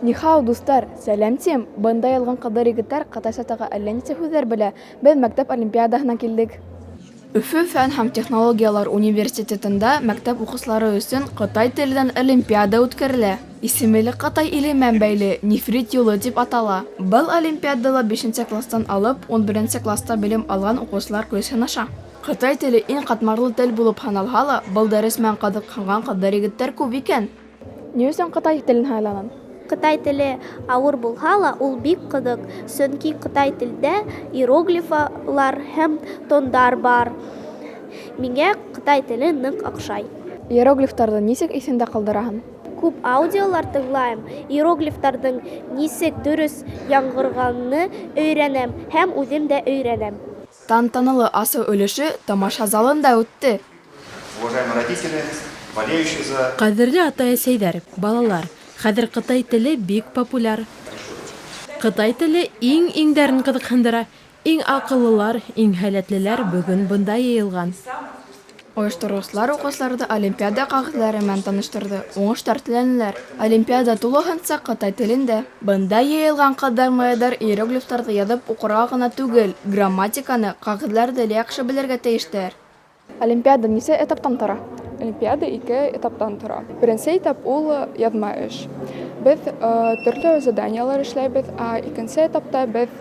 Нихао, дуҫтар! Сәләм тим! Бында йыйылған ҡыҙҙар-егеттәр ҡытайса тағы әллә нисә һүҙҙәр белә. Беҙ мәктәп олимпиадаһына килдек. Өфө фән һәм технологиялар университетында мәктәп уҡыусылары өсөн ҡытай теленән олимпиада үткәрелә. Исеме лә Ҡытай иле менән бәйле, Нефрит юлы тип атала. Был олимпиадала бишенсе кластан алып унберенсе класта белем алған уҡыусылар көс һынаша. Ҡытай теле иң ҡатмарлы тел булып һаналһа ла, был дәрес менән ҡыҙыҡһынған ҡыҙҙар-егеттәр күп икән. Ни өсөн ҡытай телен һайланың? Ҡытай теле ауыр булһа ла, ул бик ҡыҙыҡ, сөнки ҡытай телдә иероглифалар һәм тондар бар. Миңә ҡытай теле ныҡ оҡшай. Иероглифтарҙы нисек иҫеңдә ҡалдыраһың? Күп аудиолар тыңлайым, иероглифтарҙың нисек дөрөҫ яңғырағанын өйрәнәм һәм үҙем дә өйрәнәм. Тантаналы асыу өлөшө тамаша залында үтте. Уважаемые родители, болеющие за Ҡәҙерле атай-әсәйҙәр, балалар, хәҙер ҡытай теле бик популяр. Ҡытай теле иң-иңдәрен ҡыҙыҡһындыра. Иң аҡыллылар, иң һәләтлеләр бөгөн бында йыйылған. Ойоштороусылар уҡыусыларҙы олимпиада ҡағиҙәләре менән таныштырҙы, уңыштар теләнеләр. Олимпиада тулыһынса ҡытай телендә. Бында йыйылған ҡыҙҙар-малайҙар иероглифтарҙы яҙып уҡырға ғына түгел, грамматиканы, ҡағиҙәләрҙе лә яҡшы белергә тейештәр. Олимпиада нисә этаптан тора? Олимпиада ике этаптан тора. Беренсе этап ул яҙма эш. Беҙ төрлө заданиялар эшләйбеҙ, ә икенсе этапта беҙ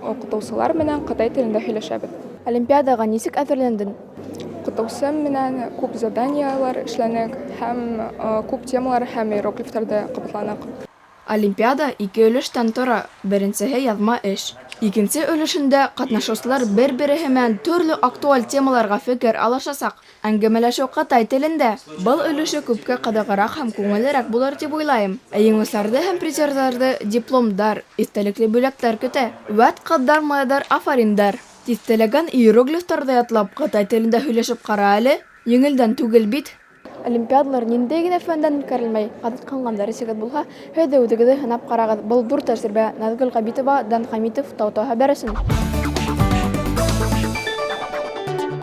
уҡытыусылар менән ҡытай телендә һөйләшәбеҙ. Олимпиадаға нисек әҙерләндең? Уҡытыусым менән күп заданиялар эшләнек һәм күп темалар һәм иероглифтарҙы ҡабатланыҡ. Олимпиада ике өлөштән тора. Беренсеһе яҙма эш. Икенсе өлөшөндә ҡатнашыусылар бер-береһе менән төрлө актуаль темаларға фекер алышасаҡ. Әңгәмәләшеү ҡытай телендә. Был өлөшө күпкә ҡыҙығыраҡ һәм күңеллерәк булыр тип уйлайым. Ә еңеүселәрҙе һәм призерҙарҙы дипломдар, иҫтәлекле бүләктәр көтә. Вәт ҡыҙҙар-малайҙар афариндар! Тиҫтәләгән иероглифтарҙы ятлап, ҡытай телендә һөйләшеп ҡара әле. Еңелдән түгел бит. Олимпиадалар ниндәй генә фәндән үткәрелмәй. Ҡыҙыҡһынған дәресегеҙ булһа, һеҙ ҙә үҙегеҙҙе һынап ҡарағыҙ. Был ҙур тәжрибә. Наҙгөл Ғәбитова, Дан Хәмитов, Тау-Тау хәбәр өсөн.